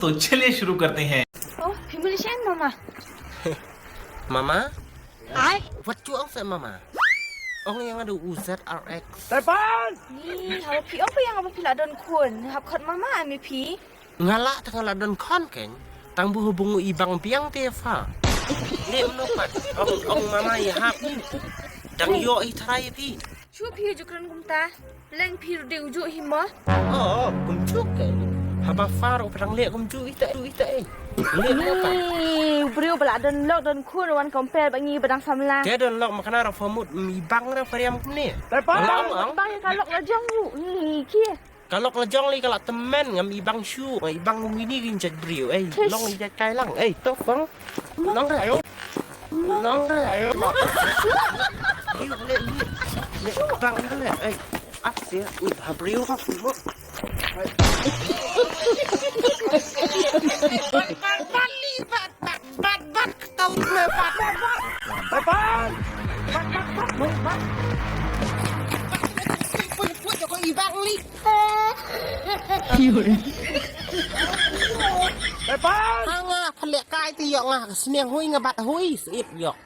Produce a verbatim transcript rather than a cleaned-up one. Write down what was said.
तो चलिए शुरू करते हैं। Oh, phi mih leh shen, Mama? Mama? Ai? Wat ju ong sa Mama. Ong ïa nga da u Z R X. Ni, haba phi ong ba ïa nga ba phi la don khun, hap khot Mama ïa phi. Nga lah te nga la don khun keiñ. Tang ba haba ngi i bang biang te fa. Leh mano pat. Ong ong Mama ïa hap ni. Dang ïoh i trai phi. Shu phi ju kren kumta. Leng phi ruh dei u juh hi mo. Oh, kumjuh keiñ. Haba fa ruh phi dang leh kumjuh ita ita eh. Leh mano pat. Ni, u briew ba la don lok don khun wan compare ba ngi ba dang samla. Te don lok ma kane ra fa mut i bang ra fa riam kumne. Ong ong. Bang ïa ka lok la jong u. Ni ki. Ka lok la jong li ka la tymmen ngam i bang shu, i bang kum ini kin jait briew. Ei, long i jait kai lang. Ei, to fang. Long re ayo. Long re ayo. Ayo le ni. Le bang le. Ei, ap sia. Ui, ha briew ha fu mo. Bat bat bat li bat bat bat bat ketawa me bat bat bat bat bat bat bat bat. Pun pun joko ibang li. Hanga phalek kai ti yok nga sniang hui nga bat hui sip yok.